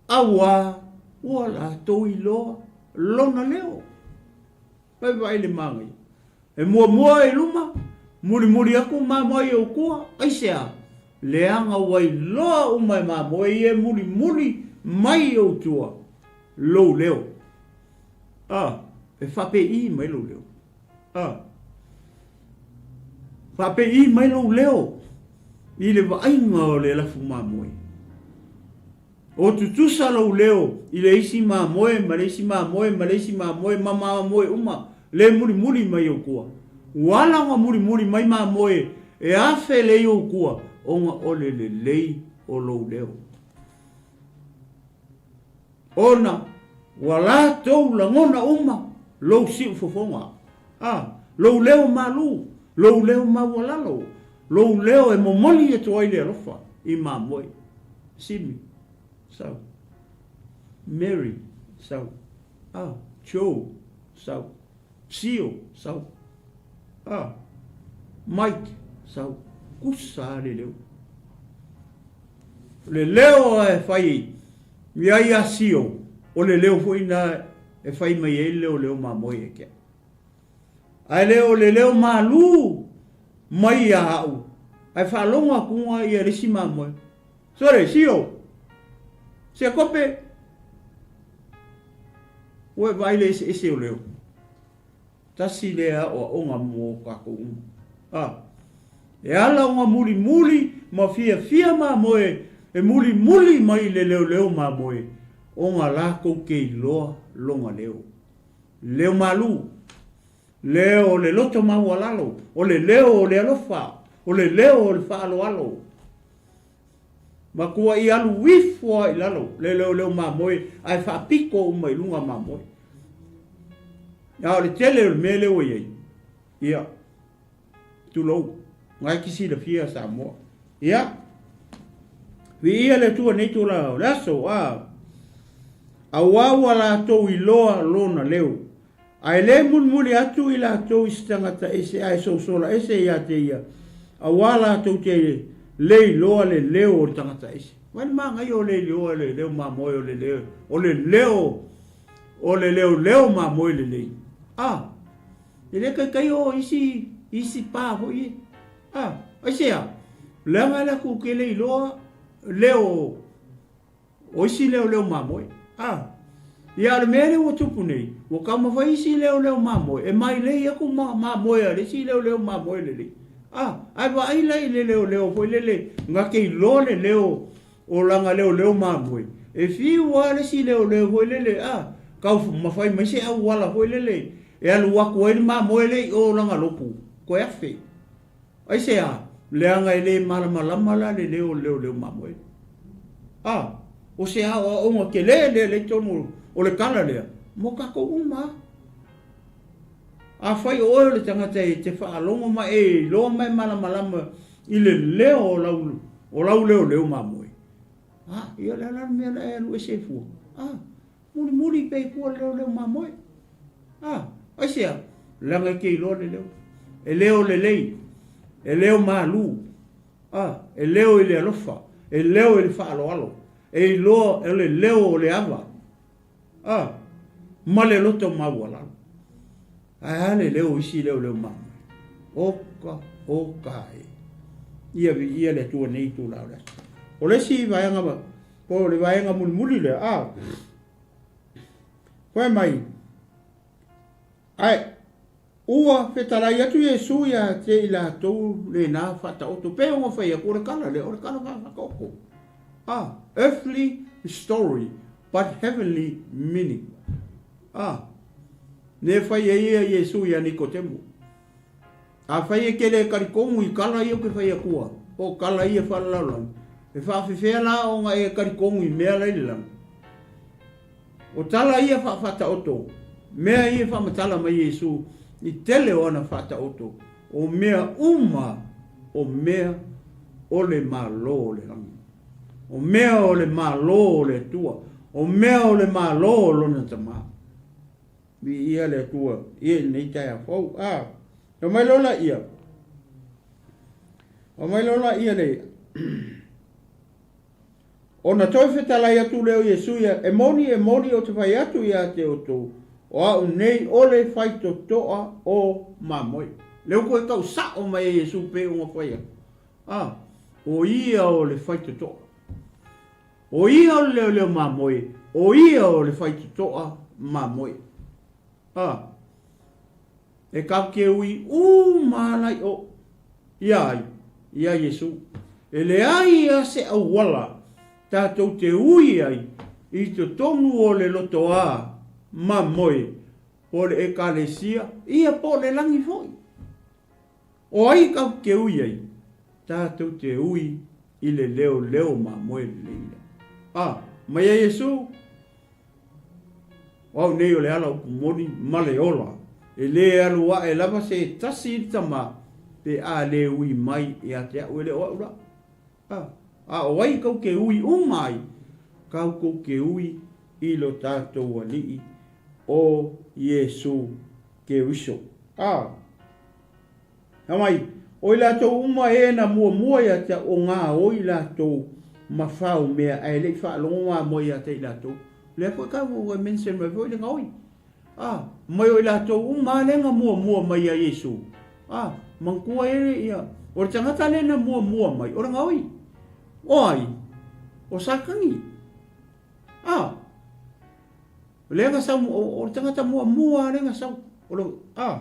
auā ua latou iloa lona leo. Pai vaai le māngaia. E muamua i luma, mulimuli atu mamoe i ou tua, aisea? Leaga ua iloa uma e mamoe ia e mulimuli mai i ou tua, lou leo. A, e faapei mai lou leo. A, faapei mai lou leo i le vaaiga o le lafu mamoe. O tutusa lou leo i le isi mamoe ma le isi mamoe ma le isi mamoe ma mamoe uma le mulimuli mai ou tua. Ua ala ona mulimuli mai mamoe e afe lei ou tua ona o le lelei o lou leo. Ona ua latou lagona uma lou siufofoga, a, lou leo malū, lou leo maualalo, lou leo e momoli atu ai le alofa i mamoe. Simi, sau. Mary, sau. A, Joe, sau. Sio, sau. A, Mike, sau. Kusa le leo. O le leo e fai i ai a Sio, o le leo foi na e fai mai ai le leo leo mamoe e ke. Ae le o le leo malū mai ia au, ae faalogo atu ia le isi mamoe. Sole, Sio! Se kope! Ua e vaai le eseese o leo. Tasi lea aoaoga mo kākou uma. A, e ala ona mulimuli ma fiafia mamoe e mulimuli mai le leoleo mamoe ona lākou ke iloa lona leo. Leo malū, leo o le loto maualalo, o le leo o le alofa, o le leo o le faaaloalo. Matua i alu ifo a i lalo le leoleo mamoe ae faapito uma i luga mamoe. A o le tele o le mea lea ua i ai, ia, tulou, na e te silafia Samoa. Ia, viia le Atua nei tulaga o le aso, a, auā ua latou iloa lona leo. Ae le mulimuli atu i latou i se tagata ese ae sosola ese ia te ia, auā latou te le iloa le leo o le tagata ese. Vai le manaia o le iloa le leo mamoe o le leo, o le leo o le leoleo mamoe lelei. A, e le kaikai o isi, isi pa foi e. A, aisea? Leaga e latou te le iloa leo O isi leoleo mamoe. A. Ia, a o le mea lea ua tupu nei, ua taumafai isi leoleo mamoe e mailei atu ma mamoe a le isi leoleo mamoe lelei. A. Ae vaai la i le leoleo foi lele na te iloa le leo o lana leoleo mamoe, e fiu lava le isi leoleo foi lele, a, taumafai mai se auala foi lele e alu atu ai le mamoe lea i o lana lotu, toe afe. Aisea? Leaga e le malamalama la le leo o le leoleo mamoe. A, o se aoaoga tele lea lea i totonu o le tala lea, mo tatou uma a. Afai o oe o le tagata e te faalogo ma e iloa ma e malamalama i le leo o lau, o lau leoleo mamoe, a, ia o le a la le mea la e alu ese ai fua? A, Mulimuli pea i tua le leoleo mamoe. A, aisea? Leaga e te iloa le leo. E leo lelei, e leo malū, a, e leo i le alofa, e leo i le faaaloalo, e iloa o le leo o le ava, a, ma le loto maualalo. Ae a le leo o isi leoleo mamoe? Oka, oka e. Ia viia le Atua nei itula o le aso. O le isi vaega Po o le vaega mulimuli lea, a. Fai mai, Ae, ua fetalai atu Iesu ia te i latou lena faataoto, pei ona fai atu, o le tala lea, o le tala faataoto. A, earthly story, but heavenly meaning. A, ne fai ai ia Iesu ia Nikotemo. Afai e te le talitonu i tala ia ou te fai atua, po o tala ia faalalaolagi, e faafefea la ona e talitonu i mea la i le lagi? O tala ia faafaataoto, mea ia e faamatala mai Iesu i tele o ana faataoto, o mea uma o mea o le Malo o le lagi. O mea o le Malo o le Atua, o mea o le Malo o Lona Tama. Viia le Atua ia i lenei taeao fou. A, omai loa laia. Omai loa laia le Ona toe fetalai atu lea o Iesu ia, E moni, e moni, ou te fai atu ia te outou, o au nei o le faitotoa o mamoe. Lea ua toe tau sao mai e Iesu pei ona fai atu. A, o ia o le faitotoa. O ia o le leoleo mamoe, o ia o le faitotoa mamoe. A, e tatou te ui uma ala i o, iā ai, iā Iesu. E leai a se auala. tatou te ui ai i totonu o le lotoā mamoe po o le Ekalesia, ia po o le lagi foi. O ai kau te ui ai? Tatou te ui i le leoleo mamoe lelei lea. A, mai a Iesu, O au nei o le ala upu moni ma le ola, e lē alu aʻe lava se tasi i le Tama pe a lē ui mai ia te aʻu e le o aʻu la. A, a o ai kou te ui uma ai? Kau kou te ui i lo tatou Alii o Iesu Keriso. A, Amai, o i latou uma e na muamua ia te au o gaoi latou ma fao mea ae le i faalogo mamoe ia te i latou. Lea foi ka ua mention mai foi le gaoi. A, mai o i latou uma lea na muamua mai ia Iesu. A, manatua e ia, o le tagata lea na muamua mai, o le gaoi. O ai? O Satani. A, lea na sau, o le tagata muamua lea na sau, o le, a,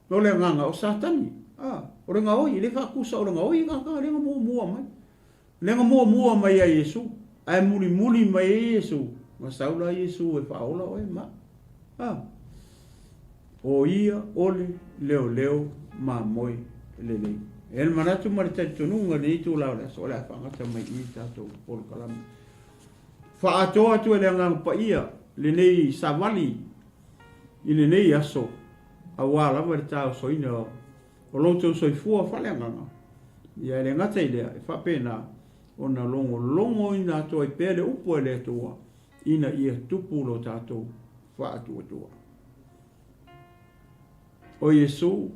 O le agaga o Satani, a, o le gaoi, e le faatusa o le gaoi ka ka lea na muamua mai. Lea na muamua mai ia Iesu, ae mulimuli mai ai Iesu, na sau la Iesu e faaola oe ma au. A, o ia o le leoleo mamoe lelei. E le manatu ma le talitonuga i lenei itula o le aso, o le a faagata mai i i tatou polokalame. Faaatoa atu e le Agaga Paia lenei savali i lenei aso, aua lava le taosoina o lo outou soifua faaleagaga. Ia e le gata i lea, e faapena ona logologoina atu ai pea le upu a le Atua ina ia tupu lo tatou faatuatua. O Iesu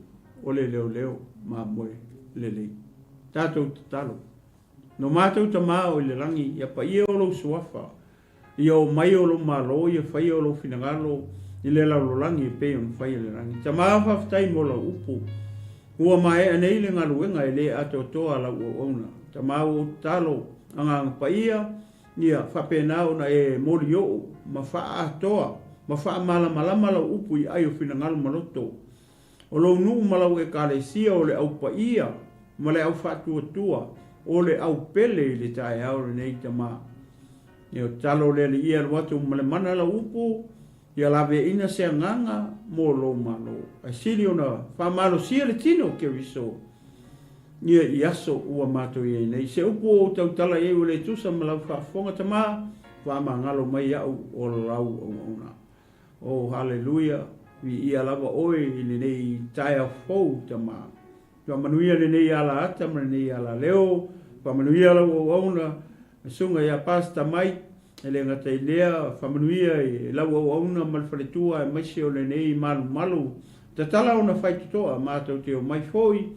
o le leoleo mamoe lelei. Tatou tatalo. No matou Tama o i le lagi, ia paia o lou suafa, Ia oo mai o lou Malo, ia faia o lou finagalo i le lalolagi e pei ona faia i le lagi. Tama, faafetai mo lau upu. Ua maea nei le galuega e le atoatoa a lau auauna. Tama, ua ou tatalo, Agaga Paia, ia faapena ona e molioo ma faaatoa ma faamalamalama lau upu i ai o finagalo ma loto o lou nuu ma lau Ekalesia, o le au paia ma le au faatuatua, o le au pele i le taeao lenei, Tama. Ia tatalo le Alii e alu atu ma le mana lau upu, ia laveaina se agaga mo lou Malo. Ae sili ona faamalosia le tino o Keriso ia i aso ua matou i ai nei. Se upu ua ou tautala i ai ua le tusa ma lau faafofoga, Tama, faamagalo mai iaʻu o lau auauna. Oh, haleluia, viia lava oe i lenei taeao fou, Tama. Faamanuia lenei ala ata ma lenei ala leo, faamanuia lau auauna, Susuga ia Pastor Mike, e le gata i lea, faamanuia i lau auauna ma le faletua aemaise o lenei malumalu tatala ona faitotoa matou te omai foi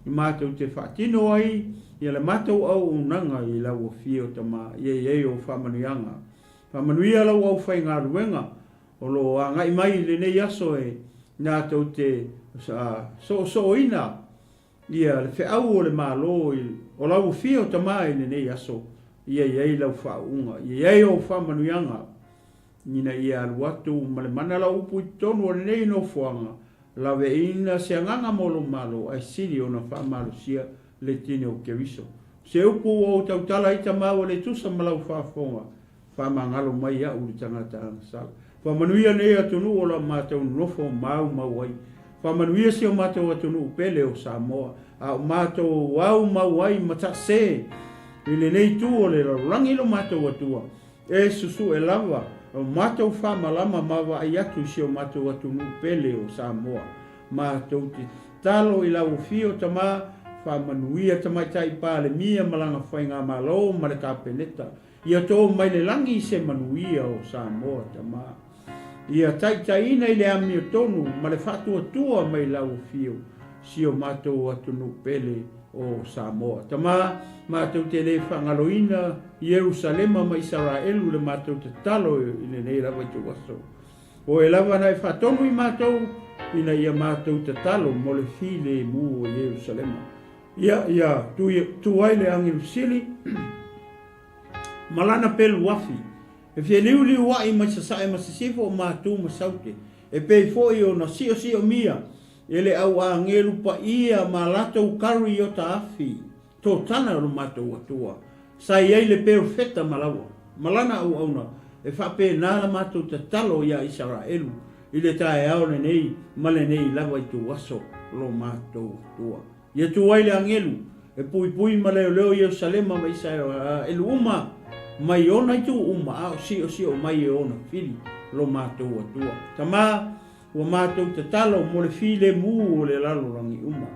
matou te faatino ai ia le matou auaunaga i lau afio Tama ia i ai ou faamanuiaga. Faamanuia lau aufaigaluega o lo o agai mai i lenei aso e natou te soosooina Ia le feau o le Malo i o lau afio tama i lenei aso, ia i ai lau faauuga, ia i ai ou faamanuiaga, ina ia alu atu ma le mana lau upu i totonu o lenei nofoaga, laveina se agaga mo lou Malo, ae sili ona faamalosia le tino o Keriso. Se upu ua ou tautala ai tama ua le tusa ma lau faafofoga, Faamagalo mai au i le tagata agasala. Faamanuia nei atunuu o la matou nonofo maumau ai. Faamanuia si o matou atunuu pele o Samoa, a o matou aumau ai ma taʻse i lenei itu o le lalolagi lo matou Atua, e susue lava o matou faamalama ma vaai atu i si o matou atunuu pele o Samoa. Matou te tatalo i lau afio Tama, faamanuia Tamaitai Palemia ma lana Faigamalo ma le Kapeneta, Ia tō mai le lagi se manuia o Samoa Tama. Ia taitaiina i le amiotonu ma le faatuatua mai lau afio si o matou atunuu pele o Samoa. Tama, matou te le faagaloina Ierusalema ma Isaraelu le matou tatalo i lenei lava ituaso. O oe lava na e faatonu i matou ina ia matou tatalo mo le filemu o Ierusalema. Ia, ia tu ai le agelu sili ma lana pelu afi, e fia liuliuaʻi mai sasae ma sisifo o Matu ma Saute, e pei foi ona siosiomia e le au agelu paia ma latou kariota afi, totana lo matou Atua. Sa i ai le perofeta ma laua, ma lana auauna, e faapena la matou tatalo iā Isaraelu i le taeao lenei ma lenei lava ituaso lo matou Atua. Ia tu ai le agelu e puipui ma leoleo Ierusalema ma Isaraelu uma mai ona itu uma a o siosio mai e ona fili lo matou Atua. Tama, ua matou tatalo mo le filemu o le lalolagi uma.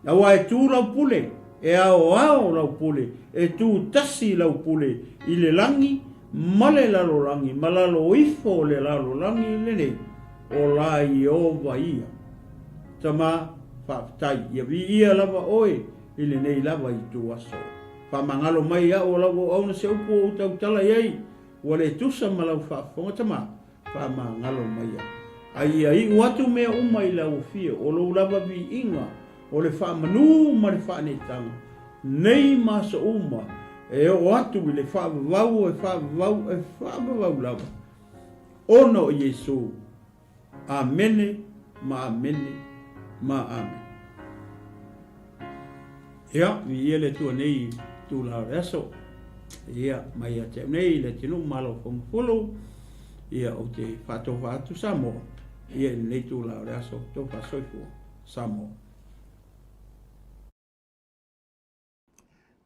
Aua e tu lau pule, e aoao lau pule, e tu tasi lau pule i le lagi ma le lalolagi ma lalo ifo o le lalolagi lenei, o la Ieova ia. Tama, faafetai, ia viia lava oe i lenei lava ituaso. Faamagalo mai au o lau auauna se upu ua ou tautala i ai, ua le tusa ma lau faafofoga, Tama, faamagalo mai au. A ia iu atu mea uma i lau afio, o lou lava viiga, o le faamanū ma le faaneetaga, nei ma aso uma, e oo atu i le faavavau e faavavau e faavavau lava, ona o Iesu. Amene ma amene ma amene. Ia, viia le Atua nei i tula o le aso. Ia, mai ia te au nei i le atunuu ma lau fomafulu. Ia, ou te faatofa atu Samoa. Ia, i lenei tula o le aso, tofa soifua Samoa.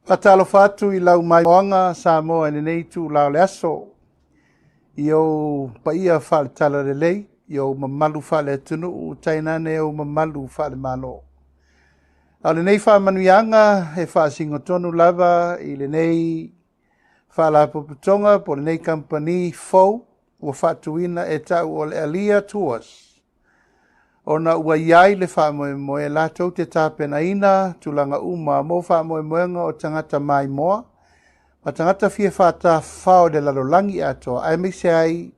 Faatalofa atu i lau maimoaga Samoa i lenei itula o le aso, i ou paia faale-talalelei, i ou mamalu faale-atunuu, tainane ou mamalu faale-Malo. A o lenei faamanuiaga e faasino tonu lava i lenei faalapotopotoga po o lenei kamupani fou ua faatuina e ta'u o le Alia Tours, ona ua i ai le faamoemoe latou te tapenaina tulaga uma mo faamoemoega o tagata maimoa ma tagata fia faatafafao i le lalolagi atoa, aemaise ai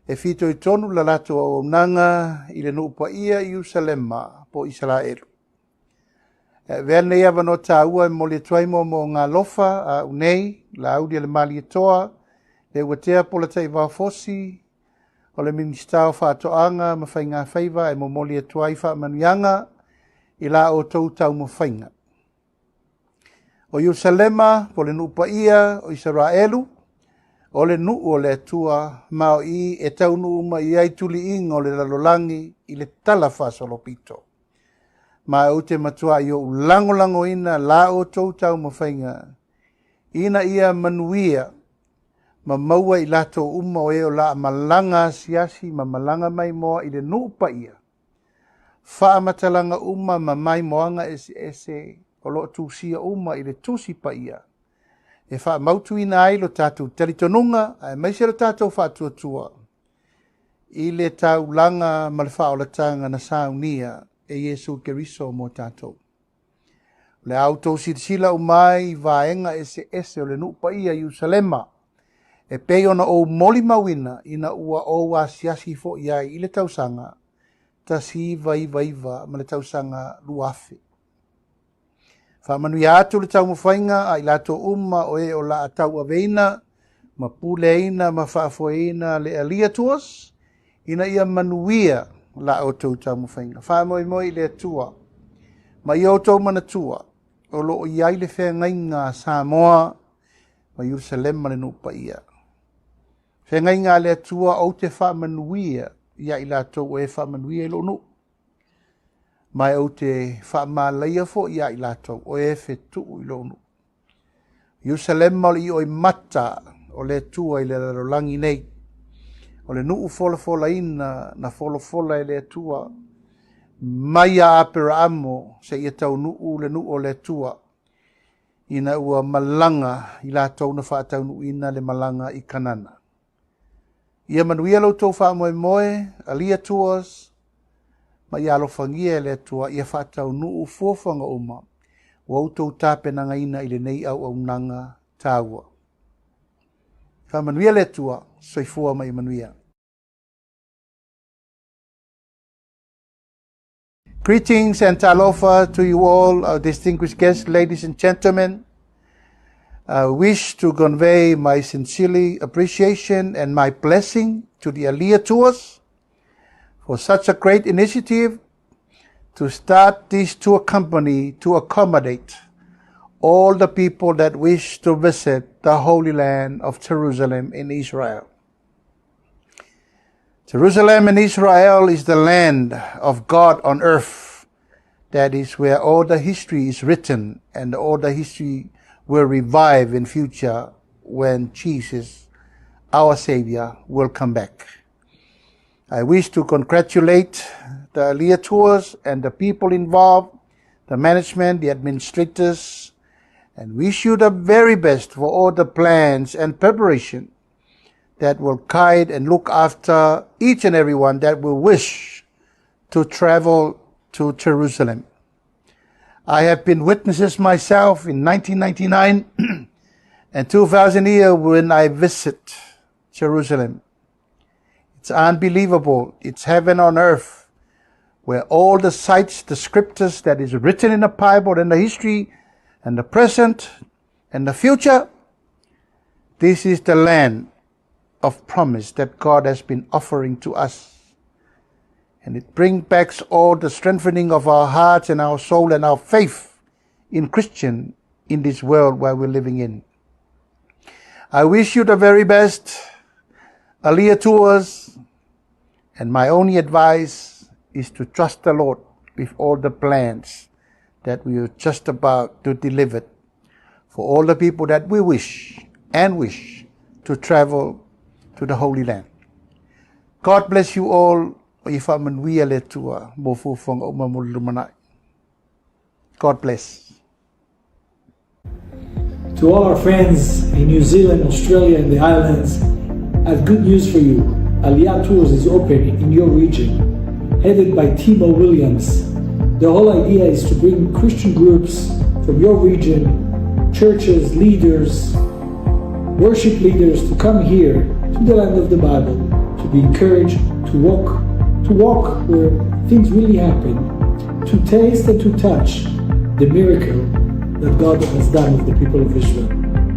e fitoitonu la latou auaunaga i le nuu paia i Ierusalema po o Isaraelu. E avea lenei avanoa taua e momoli atu ai moomooga alofa a au nei, Laauli a le Malietoa, Leuatea Polataivao Fosi, o le Minisita o Faatoaga ma Faigafaiva e momoli atu ai faamanuiaga i la outou taumafaiga. O Ierusalema, po o le nuu paia o Isaraelu, o le nuu o le Atua, ma o i e taunuu mai ai tuliiga o le lalolagi i le tala faasolopito. Ma ou te matuai ou lagolagoina la outou taumafaiga ina ia manuia ma maua i latou uma o e o la malaga asiasi ma malaga maimoa i le nuu paia, faamatalaga uma ma maimoaga eseese o lo o tusia uma i le Tusi Paia, e faamautuina ai lo tatou talitonuga aemaise lo tatou faatuatua i le taulaga ma le faaolataga na saunia e Iesu Keriso mo tatou. O le a outou silasila uma ai i vaega eseese o le nuu paia i Ierusalema, e pei ona ou molimauina ina ua ou asiasi foi ai i le tausaga 1999 ma le tausaga 2000. Faamanuia atu le taumafaiga a i latou uma o e o la a tauaveina ma puleaina ma faafoeina le Alia Tours, ina ia manuia la outou taumafaiga. Faamoemoe i le Atua ma ia outou manatua o lo o i ai le feagaiga a Samoa ma Ierusalema le nuu paia. Feagaiga a le Atua ou te faamanuia ia i latou o e faamanuia i lou nuu. Ma e ou te faamalaia foi ia i latou o e fetuu i lou nuu. Ierusalema o le ioimata o le Atua i le lalolagi nei. O le nuu folafolaina na folafola e le Atua mai ia Aperaamo seia taunuu le nuu o le Atua, ina ua malaga i latou na faataunuuina le malaga i Kanana. Ia manuia lo outou faamoemoe, Alia Tours, ma ia alofagia e le Atua ia faataunuu fuafuaga uma ua outou tapenagaina i lenei auaunaga taua. Faamanuia le Atua, soifua ma ia manuia. Greetings and talofa to you all, our distinguished guests, ladies and gentlemen. I wish to convey my sincere appreciation and my blessing to the Alia Tours for such a great initiative to start this tour company to accommodate all the people that wish to visit the Holy Land of Jerusalem in Israel. Jerusalem in Israel is the land of God on earth. That is where all the history is written, and all the history will revive in future when Jesus, our Savior, will come back. I wish to congratulate the Aliyah Tours and the people involved, the management, the administrators, and wish you the very best for all the plans and preparation that will guide and look after each and every one that will wish to travel to Jerusalem. I have been witnesses myself in 1999 and 2000 year when I visit Jerusalem. It's unbelievable. It's heaven on earth, where all the sites, the scriptures that is written in the Bible and the history and the present and the future, this is the land of promise that God has been offering to us. And it brings back all the strengthening of our hearts and our soul and our faith in Christian in this world where we're living in. I wish you the very best, Aliyah Tours, and my only advice is to trust the Lord with all the plans that we are just about to deliver for all the people that we wish and wish to travel to the Holy Land. God bless you all. God bless. To all our friends in New Zealand, Australia, and the islands, I have good news for you. Aliyah Tours is open in your region, headed by Timo Williams. The whole idea is to bring Christian groups from your region, churches, leaders, worship leaders to come here to the land of the Bible, to be encouraged, to walk where things really happen, to taste and to touch the miracle that God has done with the people of Israel.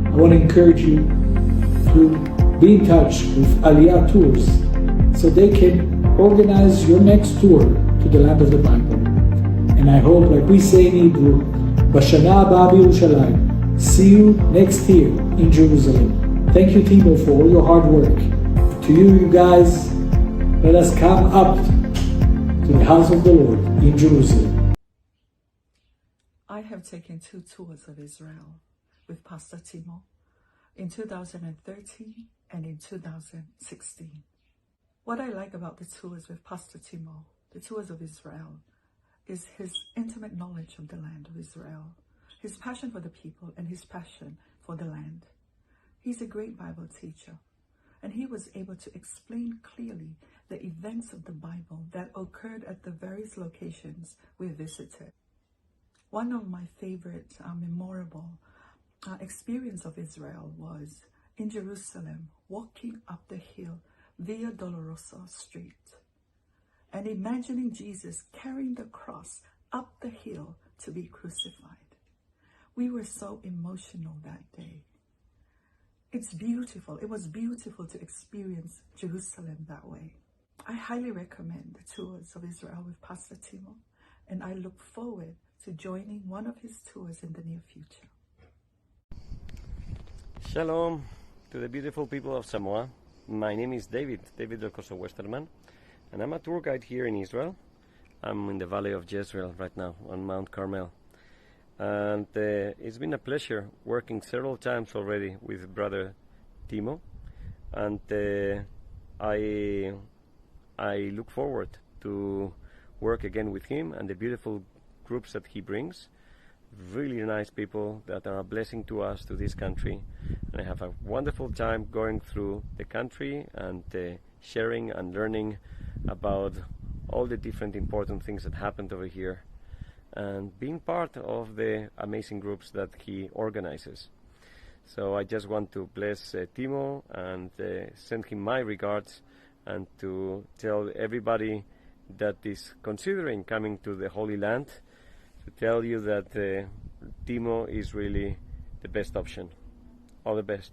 I want to encourage you to be in touch with Aliyah Tours so they can organize your next tour to the land of the Bible. And I hope, like we say in Hebrew, Bashana haba b'Yerushalayim, see you next year in Jerusalem. Thank you, Timo, for all your hard work. To you guys, let us come up to the house of the Lord in Jerusalem. I have taken 2 tours of Israel with Pastor Timo in 2013 and in 2016. What I like about the tours with Pastor Timo, the tours of Israel, is his intimate knowledge of the land of Israel, his passion for the people and his passion for the land. He's a great Bible teacher, and he was able to explain clearly the events of the Bible that occurred at the various locations we visited. One of my favorite memorable experience of Israel was in Jerusalem, walking up the hill Via Dolorosa Street and imagining Jesus carrying the cross up the hill to be crucified. We were so emotional that day. It's beautiful. It was beautiful to experience Jerusalem that way. I highly recommend the tours of Israel with Pastor Timo, and I look forward to joining one of his tours in the near future. Shalom to the beautiful people of Samoa. My name is David Del Corso Westerman, and I'm a tour guide here in Israel. I'm in the Valley of Jezreel right now on Mount Carmel. And it's been a pleasure working several times already with Brother Timo. And I look forward to work again with him and the beautiful groups that he brings. Really nice people that are a blessing to us, to this country. And I have a wonderful time going through the country and sharing and learning about all the different important things that happened over here and being part of the amazing groups that he organizes. So I just want to bless Timo and send him my regards and to tell everybody that is considering coming to the Holy Land, to tell you that Timo is really the best option. All the best.